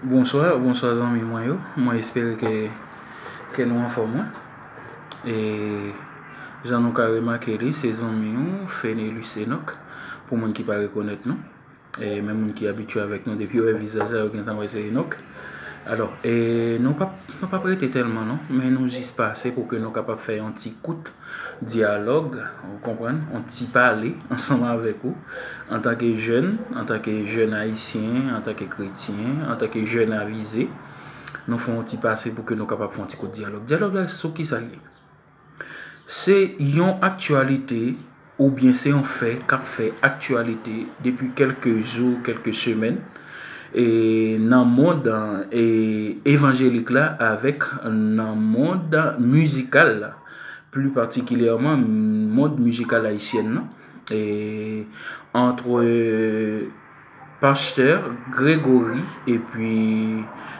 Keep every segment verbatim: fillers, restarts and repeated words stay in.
Bonswa, bonswa zanmi mwen yo. Mwen espere ke, ke nou anfòm wi. E jan nou ka remake li, se zanmi w, Fenelus Enoch, pou moun ki pa rekonèt nou. E menm moun ki abitye avèk nou depi yo wè vizaj la, yo gentan wè se Enoch. Alò, e nou p ap, nou p ap rete tèlman non, men nou jis pase pou ke nou kapab fè yon ti kout dyalòg, ou konprann, yon ti pale ansanm avèk ou, antanke jèn, antanke jèn ayisyen, antanke kretyen, antanke jèn avize, nou fè yon ti pase pou ke nou kapab fè yon ti kout dyalòg. Dyalòg la sou kisa l ye? Se yon aktyalite oubyen se yon fè k ap fè aktyalite depi kèlke jou, kèlke semèn, e nan mond, e, evanjelik la avèk nan mond mizikal la, pli patikilyèman mond mizikal ayisyèn nan, e, antre pastè Gregory epi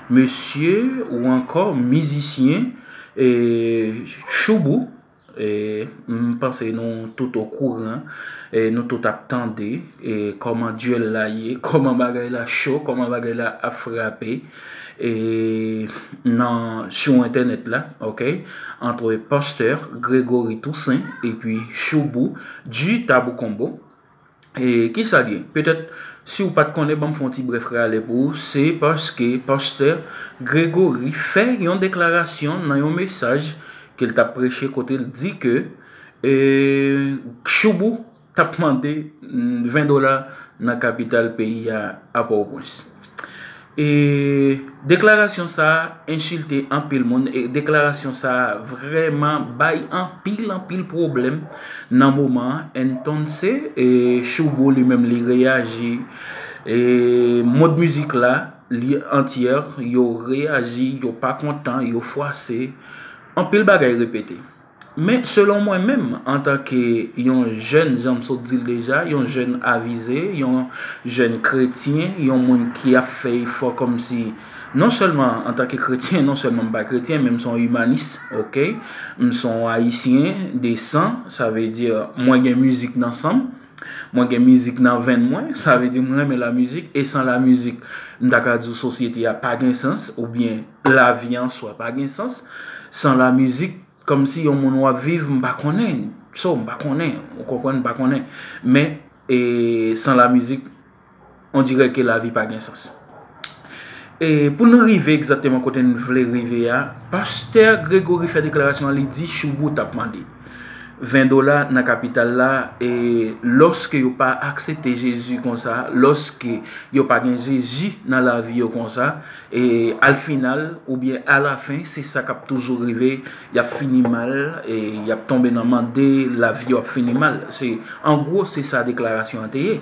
mesye ou ankò mizisyen, e, Shoubou. E, m panse nou tout okouran, e, nou tout ap tande, e, kòman dyèl la ye, kòman bagay la cho, kòman bagay la ap frape, e, nan, sou entènèt la, oke, antre pastè Gregory Toussaint epi Shoubou du Tabou Combo. E kisa l ye? Petèt, si w pa t konnen, ban m fè yon ti brèf rale pou ou. Se paske pastè Gregory fè yon deklarasyon nan yon mesaj ke l t ap preche kote l di ke, e, Shoubou t ap mande, mm, ven dola nan kapital peyi a, a Pòtoprens. E deklarasyon sa a ensilte anpil moun, e deklarasyon sa a vrèman bay anpil, anpil pwoblèm nan moman an. Entonse, e, Shoubou li menm li reyaji, e, mond mizik la, li antyè, yo reyaji, yo pa kontan, yo fwase, anpil bagay repete. Men, selon mwen menm, antanke yon jèn, jan m sot di l deja, yon jèn avize, yon jèn kretyen, yon moun ki ap fè efò kòmsi, non sèlman antanke kretyen, non sèlman m pa kretyen, men m se yon imanis, oke? M se yon ayisyen de san, sa vle di, mwen gen mizik nan san m, mwen gen mizik nan venn mwen, sa vle di m renmen lamizik, e san lamizik, m ta ka di w sosyete a pa gen sans, oubyen lavi an swa pa gen sans. San lamizik, kòmsi yon moun w ap viv, m pa konnen. So, m pa konnen. Ou konprann, m pa konnen. Men, e, san lamizik, on dirè ke lavi pa gen sans. E pou n rive egzakteman kote n vle rive a, pastè Gregory fè deklarasyon an, li di Shoubou t ap mande ven dola nan kapital la, e lòske yo pa aksepte Jezi konsa, lòske yo pa gen Jezi nan lavi yo konsa, e al final, oubyen alafen, se sa k ap toujou rive, y ap fini mal, e y ap tonbe nan mande, lavi yo ap fini mal. Se, an gwo, se sa deklarasyon an te ye.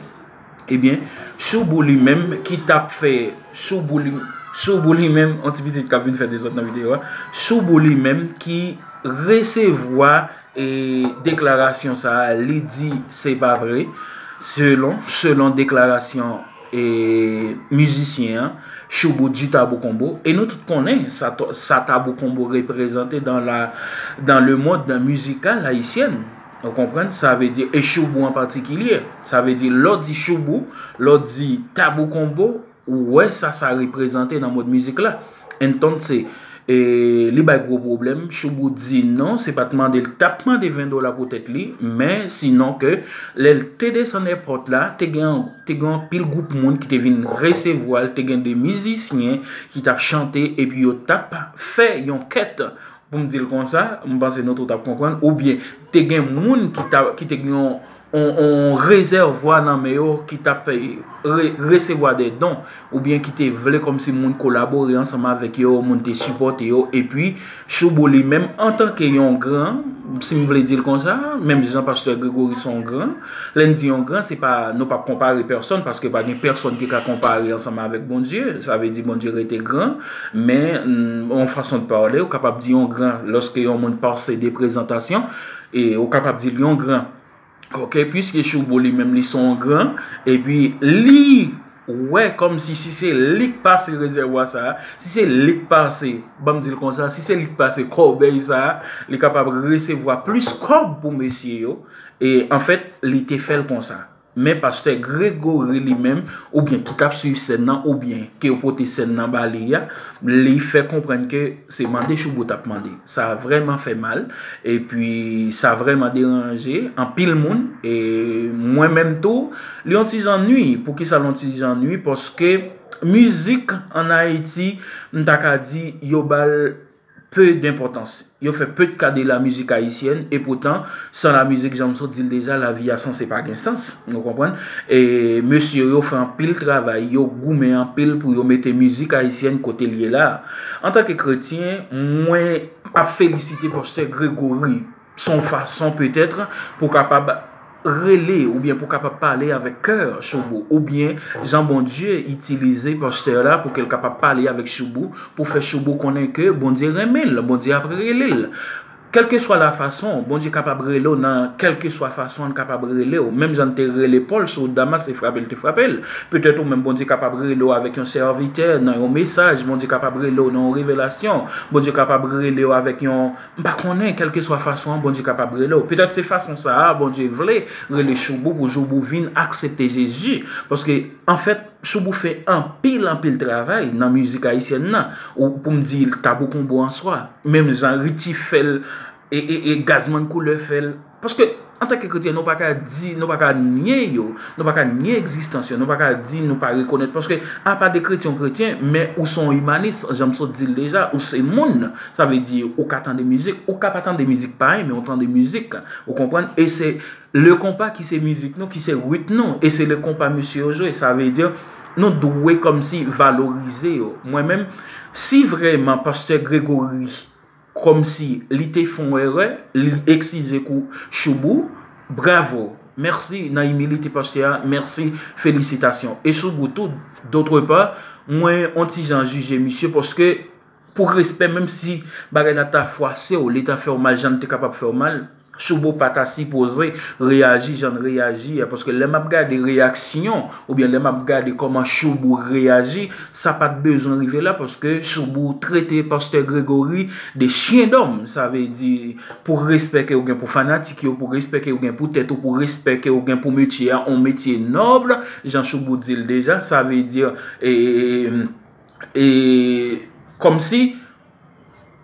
Ebyen, Shoubou li menm ki t ap fè, Shoubou li, Shoubou li menm, yon ti pitit k ap vin fè dezòd nan videyo a, Shoubou li menm ki resevwa, e, deklarasyon sa a, li di se pa vre, selon, selon deklarasyon, e, mizisyen an, Shoubou du Tabou Combo, e nou tout konnen sa, sa Tabou Combo reprezante dans la, dans le monde musical haïtien. Ou konprann? Sa vle di, e Shoubou an patikilye. Sa vle di, lè w di Shoubou, lè w di Tabou Combo, ou wè sa sa reprezante nan mond mizik la. Entonse, e, li bay gwo pwoblèm. Shoubou di non, se pa t mande, l t ap mande ven dola pou tèt li, men sinon ke lè l te desann èpòt la, te gen, te gen anpil gwoup moun ki te vin resevwa l, te gen de mizisyen ki t ap chante, epi yo t ap fè yon kèt, pou m di l konsa, m panse nou tout ap konprann, oubyen te gen moun ki ta, ki te gen yon, yon, yon rezèvwa nan men yo, ki t ap, e, re-, resevwa de don, oubyen ki te vle kòmsi moun kolabore ansanm avèk yo, moun te sipòte yo, epi Shoubou li menm, antanke yon gran, si m vle di l konsa, menm jan pastè Gregory se yon gran, lè n di yon gran, se pa, nou p ap konpare pèsonn, paske pa gen pèsonn ki ka konpare ansanm avèk Bondye, sa vle di Bondye rete gran, men, mm, yon fason de pale, ou kapab di yon gran, lòske yon moun pase de prezantasyon, e ou kapab di l yon gran. Oke, piske Shoubou li menm li se yon gran, epi li wè kòmsi si se li k pase rezèvwa sa a, si se li k pase, ban m di l konsa, si se li k pase kòbèy sa a, li kapab resevwa plis kòb pou mesye yo, e anfèt, li te fè l konsa. Men pastè Gregory li menm, oubyen ki t ap swiv sèn nan, oubyen ke yo pote sèn nan ba li a, li fè konprann ke se mande Shoubou t ap mande. Sa vrèman fè mal, epi sa vrèman deranje anpil moun, e mwen menm tou, li yon ti jan nui. Poukisa l yon ti jan nui? Paske mizik ann Ayiti, m ta ka di, yo ba l peu d'importance. Yo fè peu de cas de la musique haïtienne, e poutan, san la mizik, jan m sot di l deja, lavi a sanse pa gen sans, nou konprann? E mesye yo fè anpil travay, yo goumen anpil pou yo mete mizik ayisyèn kote l ye la. Antanke kretyen, mwen ap felisite pastè Gregory, son fason petèt pou kapab rele oubyen pou kapab pale avèk kè Shoubou, oubyen jan Bondye itilize pastè la pou ke l kapab pale avèk Shoubou, pou fè Shoubou konnen ke Bondye renmen l, Bondye ap rele l. Kèlkeswa la fason, Bondye kapab rele w nan kèlkeswa fason l kapab rele w. Menm jan l te rele Pòl sou wout Damas, se frape l te frape l. Petèt ou menm Bondye kapab rele w avèk yon sèvitè, nan yon mesaj, Bondye kapab rele w nan yon revelasyon, Bondye kapab rele w avèk yon, m pa konnen, kèlkeswa fason an Bondye kapab rele w. Petèt se fason sa a Bondye vle rele Shoubou pou Shoubou vin aksepte Jezi. Paske, anfèt, Shoubou fè anpil, anpil travay nan mizik ayisyèn nan. Ou, pou m di, Tabou Konbo an swa. Menm jan Richie fè l, e, e, e Gazman Koulè fè l. Paske, antanke kretyen, nou pa ka di, nou pa ka nye yo, nou pa ka nye egzistans yo, nou pa ka di nou pa rekonèt. Paske, apa de kretyen ou kretyen, men ou se yon imanis, jan m sot di l deja, ou se moun. Sa vle di, ou ka tande mizik, ou ka pa tande mizik parèy, men ou tande mizik. Ou konprann? E se le konpa ki se mizik nou, ki se rit nou, e se le konpa mesye yo jwe. Sa vle di, nou dwe kòmsi valorize yo. Mwen menm, si vrèman pastè Gregory, kòmsi li te fè yon erè, li eskize kou Shoubou, bravo, mèsi nan imilite pastè a, mèsi, felisitasyon. E Shoubou tou, d'autre part, mwen on ti jan jije misye, paske pou respè, menm si bagay la ta fwase w, li ta fè w mal, jan l te kapab fè w mal, Shoubou pa ta sipoze reyaji jan l reyaji a, paske lè m ap gade reyaksyon, oubyen lè m ap gade kòman Shoubou reyaji, sa pa t bezwen rive la, paske Shoubou trete pastè Gregory de chyen dòm. Sa vle di, pou respè ke w gen pou fanatik yo, pou respè ke w gen pou tèt ou, pou respè ke w gen pou metye a, on metye nòb, jan Shoubou di l deja, sa vle di, e, e, e, kòmsi,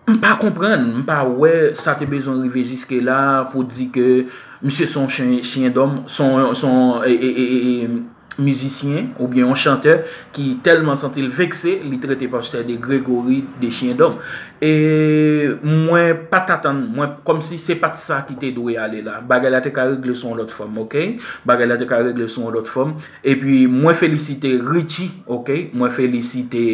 m pa konprann, m pa wè sa te bezwen rive jiske la pou di ke misye se yon chen, chyen dòm, se yon, se yon, e, e, e, e, e, mizisyen oubyen yon chantè ki tèlman santi l vekse, li trete pastè de Gregory de chyen dòm. E mwen pa t atann, mwen, kòmsi se pa t sa ki te dwe ale la. Bagay la te ka regle sou yon lòt fòm, oke? Bagay la te ka regle sou yon lòt fòm. Epi mwen felisite Richie, oke? Mwen felisite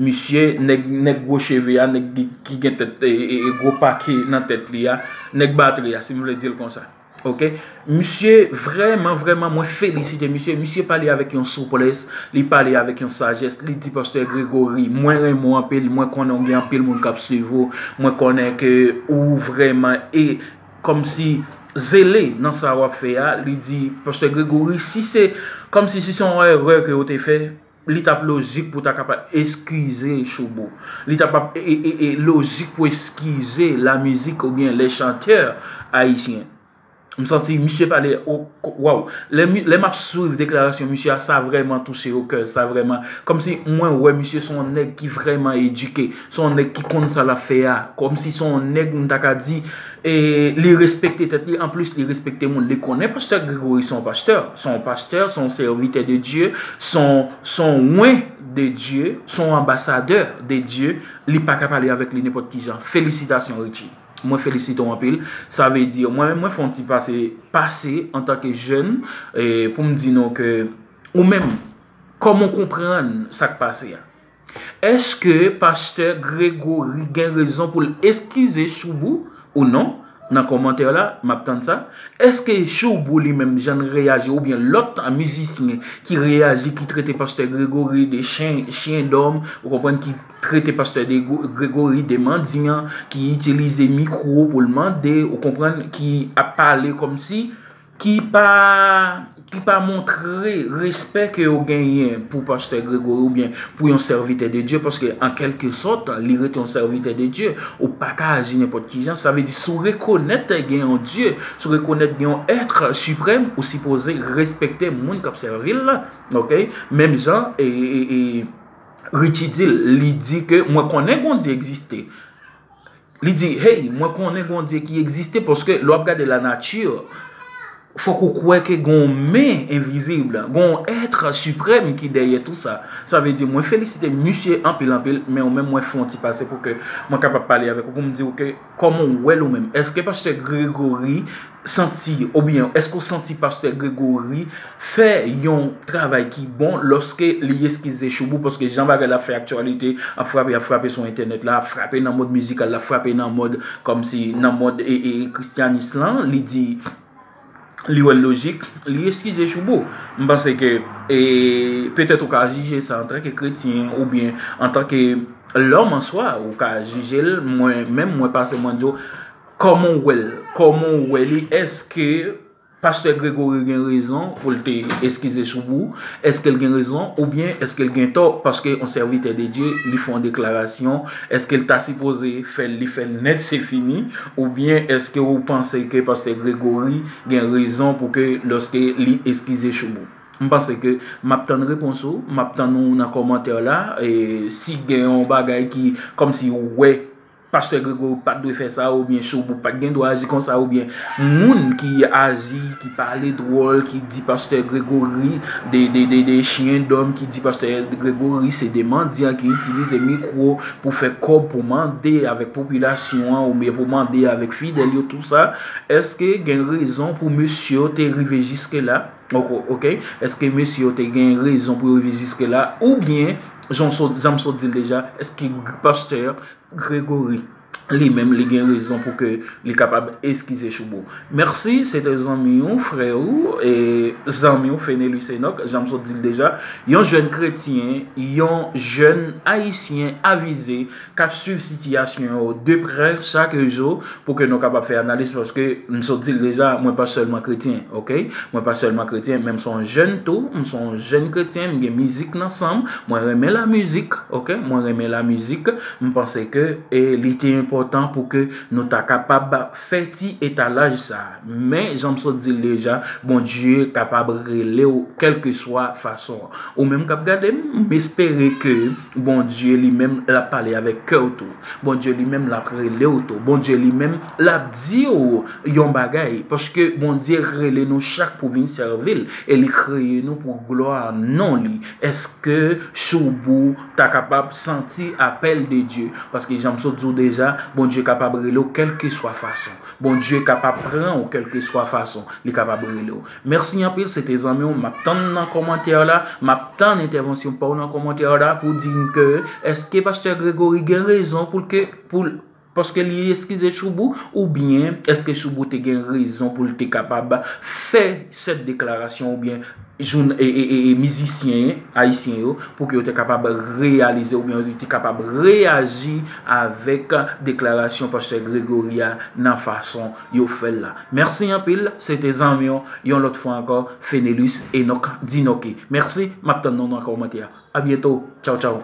misye, nèg, nèg gwo cheve a, nèg ki, ki gen tèt, e, e, e, gwo pake nan tèt li a, nèg batri a, si m vle di l konsa. Oke? Misye, vrèman, vrèman, mwen felisite misye. Misye pale avèk yon souplès, li pale avèk yon sajès, li di, Pastè Gregory, mwen renmen w anpil, mwen konnen w gen anpil moun k ap swiv ou, mwen konnen ke ou vrèman e kòmsi zele nan sa w ap fè a. Li di, Pastè Gregory, si se, kòmsi si se yon erè ke w te fè, li t ap lojik pou w ta kapab eskize Shoubou. Li t ap, e, e, e, e lojik pou eskize la mizik oubyen les chanteurs haïtiens. M santi misye pale, o, ko-, waw. Lè mi, lè m ap swiv deklarasyon misye a, sa vrèman touche o kè, sa vrèman. Kòmsi mwen wè misye se yon nèg ki vrèman edike, se yon nèg ki konn sa l ap fè a. Kòmsi se yon nèg, m ta ka di, e li respekte tèt li, anplis li respekte moun. Li konnen pastè Gregory se yon pastè, se yon pastè, se yon sèvitè de Dye, se yon, se yon oint de Dye, se yon anbasadè de Dye. Li pa ka pale avèk li nenpòt ki jan. Felisitasyon, Richie. Mwen felisite w anpil. Sa vle di, mwen menm, mwen fè yon ti pase, pase antanke jèn, e, pou m di nou ke ou menm, kòman w konprann sa k pase a? Èske pastè Gregory gen rezon pou l eskize Shoubou ou non? Nan kòmantè la, m ap tann sa. Èske Shoubou li menm, jan l reyaji, oubyen lòt mizisyen ki reyaji, ki trete pastè Gregory de chen, chyen dòm, ou konprann, ki trete pastè de Gre-, Gregory de mandyan, ki itilize mikwo pou l mande, ou konprann, ki ap pale kòmsi, ki pa ki pa montre respè ke yo genyen pou pastè Gregory oubyen pou yon sèvitè de Dye, paske an kèlke sòt, li rete yon sèvitè de Dye. Ou pa ka aji nenpòt ki jan. Sa vle di, si w rekonèt gen yon Dye, si w rekonèt gen yon èt siprèm, ou sipoze respekte moun k ap sèvi l la. Ok? Menm jan e, e, e, Richie di l, li di ke mwen konnen Bondye egziste. Li di, hey, mwen konnen Bondye ki egziste, paske lè w ap gade lanati, fòk ou kwè ke gen yon men envizib, gen yon èt siprèm ki dèyè tou sa. Sa vle di, mwen felisite misye anpil, anpil, men ou menm mwen fè yon ti pase pou ke mwen kapab pale avèk ou, pou m di w ke kòman w wè l ou menm. Èske pastè Gregory santi, oubyen èske w santi pastè Gregory fè yon travay ki bon lòske li eskize Shoubou, paske jan bagay la ap fè aktyalite, ap frape, ap frape sou entènèt la, ap frape nan mond mizikal la, ap frape nan mond, kòmsi nan mond e, e, kristyanis lan, li di, li wè l lojik, li eskize Shoubou. M panse ke, e, petèt ou ka jije sa antanke kretyen, oubyen antanke lòm an swa, ou ka jije l, mwen menm, mwen pase, mwen di w, kòman w wè l? Kòman w wè li? Èske pastè Gregory gen rezon pou l te eskize Shoubou? Èske l gen rezon? Oubyen èske l gen tò? Paske yon sèvitè de Dye, li fè yon deklarasyon, èske l ta sipoze fè l, li fè l nèt, se fini? Oubyen èske ou panse ke pastè Gregory gen rezon pou ke lòske li eskize Shoubou? M panse ke m ap tann repons ou, m ap tann ou nan kòmantè la, e si gen yon bagay ki, kòmsi ou wè, pastè Gregory pa t dwe fè sa, oubyen Shoubou pa t gen dwa aji konsa, oubyen moun ki aji, ki pale dwòl, ki di pastè Gregory de, de, de, de chyen dòm, ki di pastè Gregory se de mandyan ki itilize mikwo pou fè kòb, pou mande avèk popilasyon an, oubyen pou mande avèk fidèl yo, tou sa, èske gen rezon pou mesye yo te rive jiske la? Ok, ok. Èske mesye yo te gen rezon pou yo rive jiske la? Oubyen, jan w sot, jan m sot di l deja, èske pastè Gregory li menm, li gen rezon pou ke li kapab eskize Shoubou? Mèsi, se te zanmi w, frè w, e zanmi w, Fenelus Enoch, jan m sot di l deja, yon jèn kretyen, yon jèn ayisyen avize k ap swiv sitiyasyon yo de prè chak jou, pou ke nou kapab fè analiz, paske m sot di l deja, mwen pa sèlman kretyen, ok? Mwen pa sèlman kretyen, men m se yon jèn tou, m se yon jèn kretyen, m gen mizik nan san m, mwen renmen lamizik, ok? Mwen renmen lamizik, m panse ke, e, li te enpòtan pou ke nou ta kapab fè ti etalaj sa. Men, jan m sot di l deja, Bondye kapab rele w kèlkeswa fason. Ou menm k ap gade m, m espere ke Bondye li menm l ap pale avèk kè w tou. Bondye li menm l ap rele w tou. Bondye li menm l ap di w yon bagay. Paske Bondye rele nou chak pou vin sèvi l. E li kreye nou pou glwa non li. Èske Shoubou ta kapab santi apèl de Dye? Paske jan m sot di w deja, Bondye kapab rele w kèlkeswa fason. Bondye kapab pran w kèlkeswa fason. Li kapab rele w. Mèsi anpil, se te zanmi w. M ap tann nan kòmantè la. M ap tann entèvansyon pa w nan kòmantè la pou di m ke èske pastè Gregory gen rezon pou l ke, pou l, paske li eskize Shoubou, oubyen èske Shoubou te gen rezon pou l te kapab fè sèt deklarasyon, oubyen joun-, e, e, e, e mizisyen ayisyen yo, pou ke yo te kapab reyalize, oubyen yo te kapab reyaji avèk deklarasyon pastè Gregory a nan fason yo fè l la. Mèsi anpil, se te zanmi w, yon lòt fwa ankò, Fenelus Enoch Dinoke. Mèsi, m ap tann nou nan kòmantè a. A byento, tchaw, tchaw.